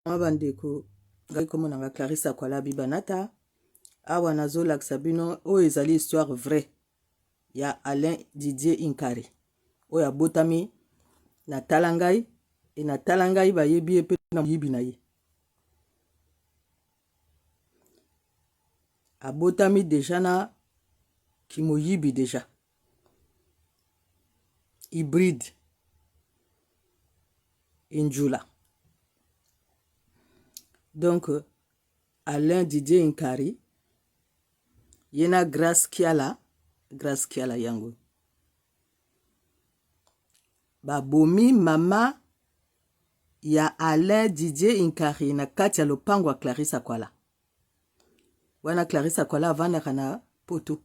Mama bandeko, ngai kombo na nga Clarisse Akwala Bibanata. Awa nazolakisa bino oyo ezali histoire vraie ya Alain Didier Inkari oyo abotami na tala ngai e na tala ngai bayebi ye mpe na moyibi na ye. Abotami deja na kimoyibi deja hybride Injula. Donc Alain Didier Inkari ye na Grace Kiala, Grace Kiala yango babomi mama ya Alain Didier Inkari na kati ya lopango ya Clarisse Akwala. Wana Clarisse Akwala avandaka na poto.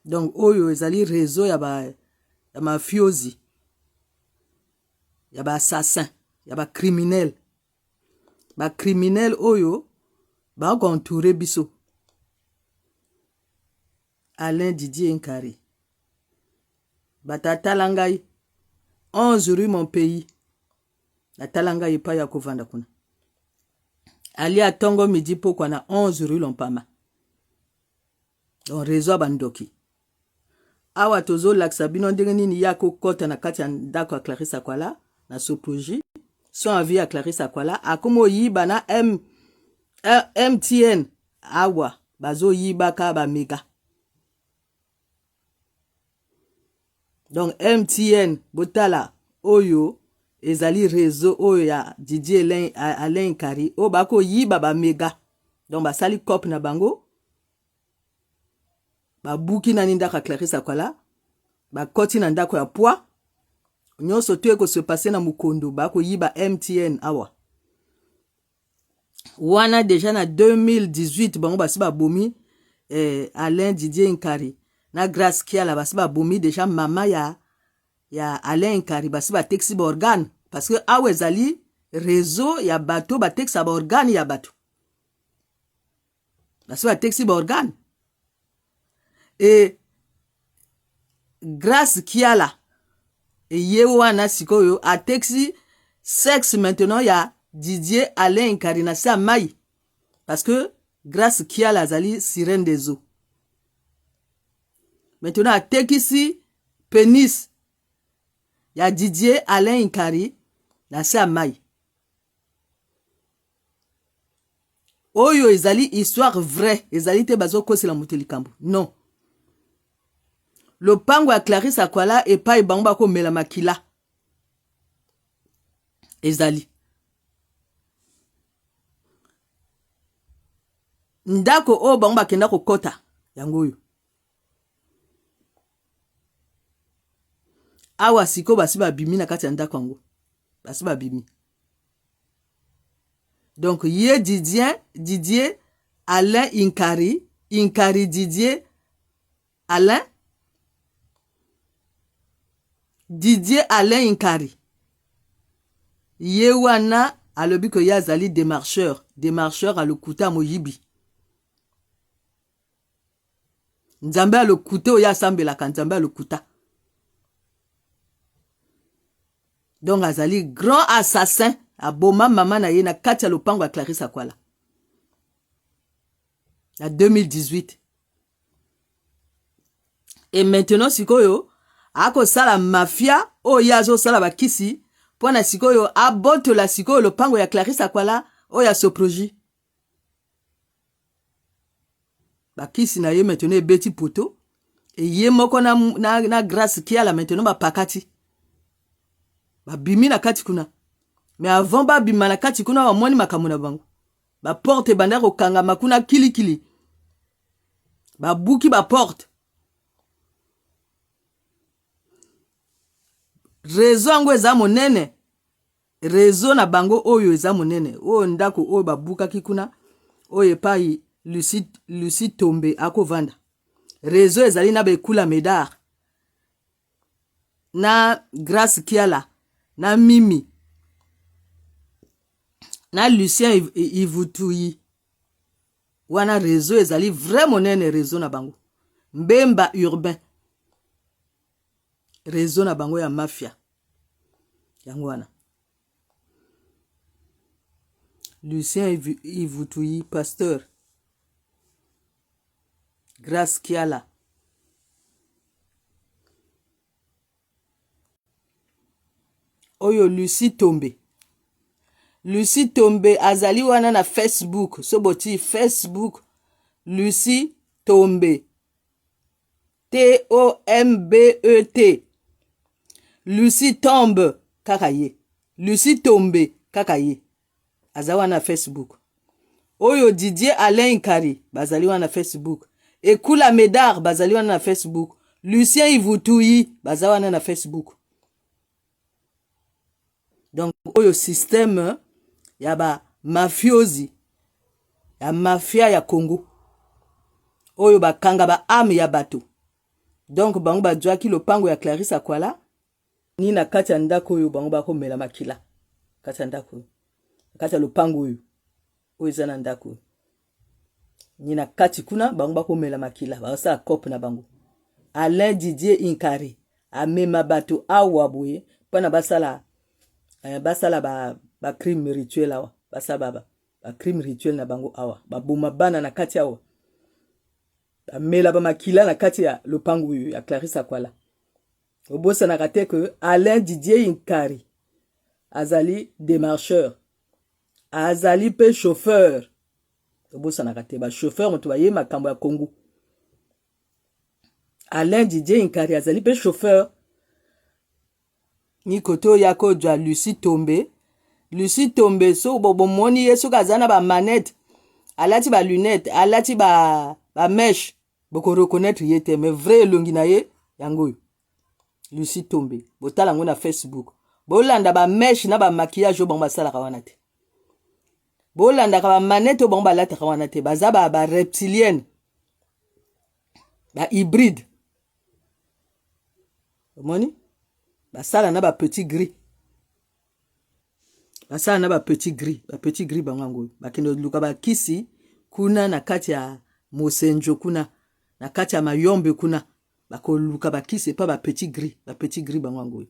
Donc oyo ezali réseau ya ba ya mafiosi ya ba assassin ya ba criminel ba criminel oyo ba ko entourer biso. Alain Didier Nkari batatala ngai 11 rue mon pays natala ngai epai ya kovanda kuna alia tongo midi pokwa na 11 rue Lompama. Donc réseau ya bandoki awa tozolakisa bino ndenge nini ye akokɔta na kati ya ndako ya Clarisse Akwala na Soproji sans avis ya Clarisse Akwala akomi oyiba na MTN awa bazoyibaka bamega. Donc MTN botala oyo ezali réseau oyo ya Didier Alain Nkari oyo bakoyiba ba mega. Donc basali cop na bango babuki nani ndako ya Clarisse Akwala bakoti na ndako ya poids nyonso to eko se passer na mokondo bakoyiba MTN awa wana deja na 2018 bango basi babomi Alain Didier Nkari na Grace Kiala basi babomi deja mama ya Alain Nkari basi batekisi ba organe parce que awa ezali réseau ya bato batekisa ba organe ya bato basi batekisi ba organe e Grace Kiala eye wana sikoyo atekisi sexe maintenant ya Didier Alain Nkari na se ya mai parce que Grace Kiala azali sirène des eaux. Maintenant atekisi penis ya Didier Alain Nkari na se ya mai. Oyo ezali histoire vraie, ezali te bazokosela moto likambo. Non. Lopango ya Clarisse Akwala epai bango bakomela makila ezali ndako oyo bango bakenda kokota yango oyo awa sikoyo basi babimi na kati ya ndako yango basi babimi. Donc ye Didier Alain Inkari, Inkari Didier Alain, Didier Alain Inkari ye wana alobi ko ye azali démarcheur, démarcheur alokuta moyibi. Nzambe alokuta oyo asambelaka nzambe alokuta. Donc azali grand assassin aboma mama na ye na kati ya lopango ya Clarisse Akwala na 2018. Et maintenant sikoyo akosala mafia oyo ye azosala bakisi mpo na sikoyo abotola sikoyo lopango ya Clarisse Akwala oyo ya Soproji. Bakisi na ye maintenant ebeti poto eye moko na Grace Kiala maintenant bapakati babimi na kati kuna. Mais avant babima na kati kuna bamoni makambo na bango baporte ebanda kokangama kuna kilikili babuki baporte. Réseau yango eza monene, réseau na bango oyo eza monene, oyo ndako oyo babukaki kuna oyo epai Lucie Tombe akovanda. Réseau ezali na bekula Medar na Grace Kiala na Mimi na Lucien Ivutuyi. Wana réseau ezali vrai monene, réseau na bango Mbemba urbain, réseau na bango ya mafia. Yango wana Lucien Ivutuyi pasteur Grace Kiala oyo Lucie Tombe Lucie Tombe azali wana na Facebook so botii Facebook Lucie Tombe T-O-M-B-E-T. Lucie Tombe kaka ye. Lucie Tombe kaka ye. Aza wana Facebook. Oyo Didier Alain Nkari bazali wana Facebook. Ekula Medard bazali wana na Facebook. Lucien Ivutuyi baza wana na Facebook. Donc oyo système ya ba mafiosi ya mafia ya Congo oyo bakanga ba ame ya bato donc bango bazwaki lopango ya Clarisse Akwala ni na kati ya ndako oyo bango bakomela makila kati ya ndako oyo kati ya lopango oyo oyo eza na ndako oyo ni na kati kuna bango bakomela makila bakosala cope na bango Alain Didier Inkari amema bato awa boye mpona basala eh, basala ba, ba crime rituel awa basala ba, ba, ba crime rituel na bango awa baboma bana na kati awa bamela bamakila na kati ya lopango oyo ya Clarisse Akwala obosanaka te ke Alain Didier Inkari azali demarcheur azali mpe chauffeur tobosanaka te bachauffeur moto baye makambo ya Congo Alain Didier Inkari azali mpe chauffeur ni kote oyo akozwa Lucie Tombe Lucie Tombe so bomoni ye soki aza na bamanete alati balunette alati ba bameshe boko reconnaître ye te mais vrai elongi na ye yango oyo Lucie Tombe botala yango na Facebook bolanda ba mèche na ba maquillage oyo bango basalaka wana te bolandaka ba manette oyo bango balataka wana te baza ba, ba reptilienne ba hybride omoni basala na ba petit gris basala na ba petit gris ba petit gris bango yango bakende luka bakisi kuna na kati ya mosenjo kuna na kati ya mayombe kuna bakoluka bakisi epa ba petit gris ba petit gris bango yango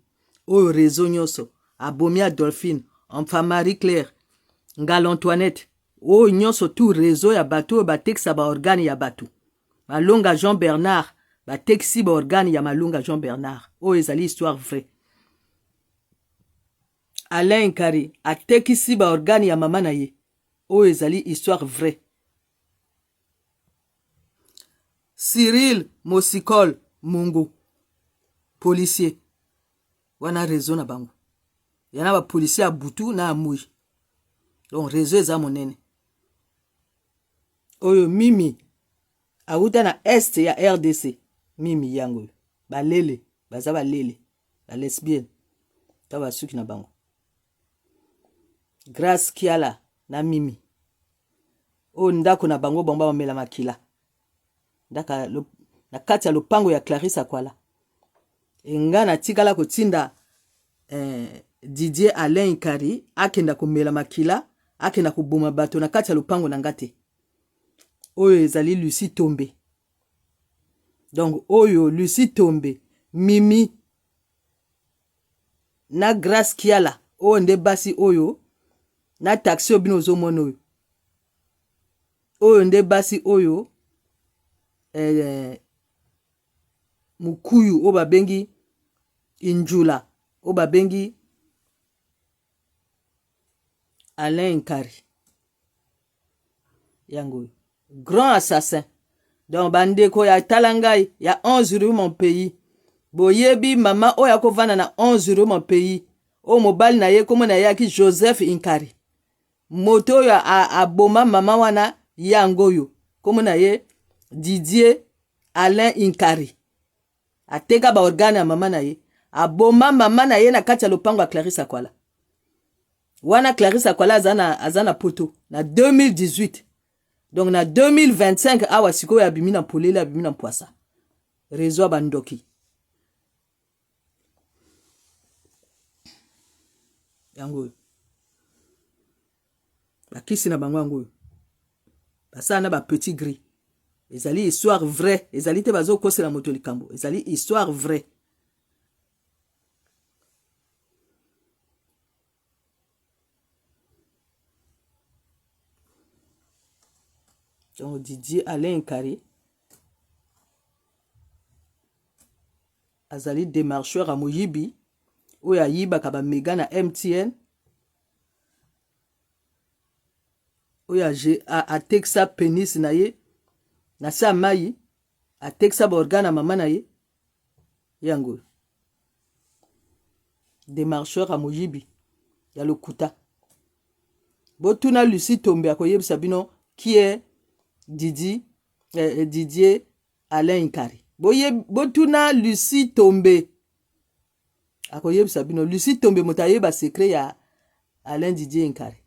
oyo réseau nyonso abomi adolphine enfin marie claire ngala antoinette oyo nyonso tout réseau ya bato oyo batekisa baorgane ya bato malonga jean bernard batekisi baorgane ya malonga jean bernard oyo ezali histoire vraie Alain Nkari atekisi ba organe ya mama na ye. Oyo ezali histoire vraie. Cyril Mosikol Mungu policier wana réseau na bango yana ba policier ya butu na ya moi donc réseau eza monene oyo mimi awuta na est ya rdc mimi yango oyo balele baza balele ba lesbienne ta basuki na bango grace kiala na mimi oyo ndako na bango bango bamela makila ndaka lo, na kati ya lopango ya clarisse akwala enga natikala kotinda eh, didier alain ikari akenda komela makila akenda koboma bato na kati ya lopango na nga te oyo ezali lucie tombe donc oyo lucie tombe mimi na grace kiala oyo nde basi oyo na taxi oyo bino ozomona oyo oyo nde basi oyo eh, mukuyu oyo babengi injula oyo babengi alain nkari yango oyo grand assassin donc bandeko ya tala ngai ya 11 rue mon pays boyebi mama oyo akovanda na 11 rue mon pays oyo mobali na ye kombo na ye yaki joseph inkari moto oyo aboma mama wana yango oyo kombo na ye didier alain inkari ateka baorgane ya mama na ye aboma mama na ye na kati ya lopango ya clarisse akwala wana clarisse akwala aza na, aza na poto na 2018 donc na 2025 awa sikoyo abimi na polele abimi na mpwasa reseau ya bandoki yango oyo bakisi na bango yango oyo basala na ba petit gris ezali histoire vraie ezali te bazokosela moto likambo ezali histoire vraie. Donc Didier Alain Nkari azali demarcheur ya moyibi oyo ayibaka ba mega na MTN oyo atekisa penis na ye na se ya mai, atekisa ba organe ya mama na ye. Yango demarcheur ya moyibi ya lokuta. Botuna Lucie Tombe akoyebisa bino qui est Didi, Didier Alain Nkari. Botuna Lucie Tombe akoyebisa bino. Lucie Tombe moto ayeba secret ya Alain Didier Nkari.